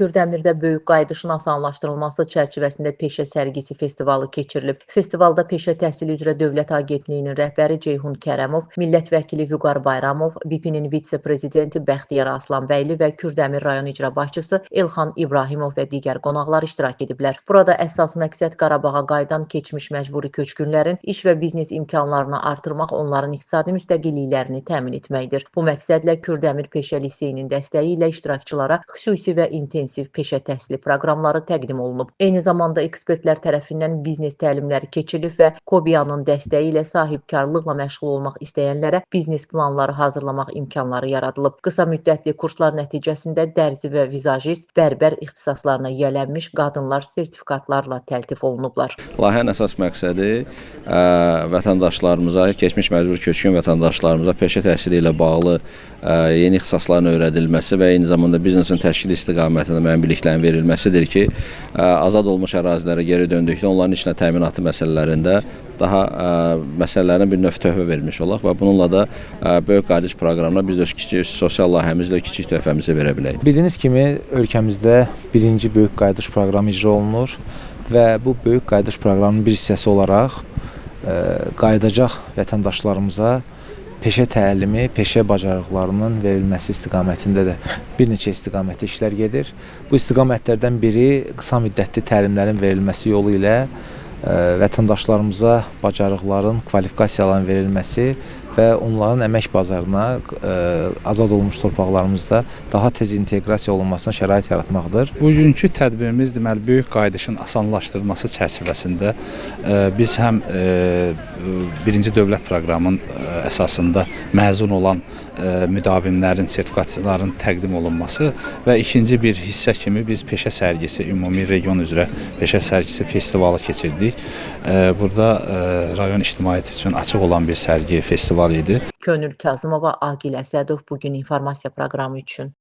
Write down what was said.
Kürdəmirdə böyük qayıdışın asanlaşdırılması çərçivəsində peşə sərgisi festivalı keçirilib. Festivalda Peşə Təhsili üzrə Dövlət Agentliyinin rəhbəri Ceyhun Kərəmov, millət vəkili Vüqar Bayramov, BP-nin vitse-prezidenti Bəxtiyar Aslanbəyli və Kürdəmir rayon icra başçısı Elxan İbrahimov və digər qonaqlar iştirak ediblər. Burada əsas məqsəd Qarabağa qayıdan keçmiş məcburi köçkünlərin iş və biznes imkanlarını artırmaq, onların iqtisadi müstəqilliklərini təmin etməkdir. Bu məqsədlə Kürdəmir Peşə Liseyinin dəstəyi ilə iştirakçılara xüsusi və intensiv peşə təhsili proqramları təqdim olunub. Eyni zamanda ekspertlər tərəfindən biznes təlimləri keçirilib və Kobiyanın dəstəyi ilə sahibkarlıqla məşğul olmaq istəyənlərə biznes planları hazırlamaq imkanları yaradılıb. Qısa müddətli kurslar nəticəsində dərzi və vizajist, bərbər ixtisaslarına yiyələnmiş qadınlar sertifikatlarla təltif olunublar. Layihənin əsas məqsədi vətəndaşlarımıza, keçmiş məcbur köçkün vətəndaşlarımıza peşə təhsili ilə bağlı yeni ixtisasların öyrədilməsi və eyni zamanda biznesin təşkili istiqamətində müəyyən biliklərin verilməsidir ki, azad olmuş ərazilərə geri döndükdə onların işlə təminatı məsələlərində daha məsələlərinə bir növ töhfə vermiş olaq və bununla da böyük qayıdış proqramına biz də kiçik sosial layihəmizlə kiçik töhfəmizi verə bilək. Bildiyiniz kimi ölkəmizdə birinci böyük qayıdış proqramı icra olunur və bu böyük qayıdış proqramının bir hissəsi olaraq qayıdacaq vətəndaşlarımıza peşə təlimi, peşə bacarıqlarının verilməsi istiqamətində də bir neçə istiqamətdə işlər gedir. Bu istiqamətlərdən biri qısa müddətli təlimlərin verilməsi yolu ilə vətəndaşlarımıza bacarıqların, kvalifikasiyaların verilməsi və onların əmək bazarına azad olmuş torpaqlarımızda daha tez inteqrasiya olunmasına şərait yaratmaqdır. Bugünkü tədbirimiz deməli böyük qayıdışın asanlaşdırılması çərçivəsində biz həm birinci dövlət proqramının əsasında məzun olan müdavimlərin, sertifikatçıların təqdim olunması və ikinci bir hissə kimi biz peşə sərgisi, ümumi region üzrə peşə sərgisi festivalı keçirdik. Burada rayon ictimaiyyəti üçün açıq olan bir sərgi, festival idi. Könül Kazımova, Aqil Əsədov, Bugün informasiya proqramı üçün.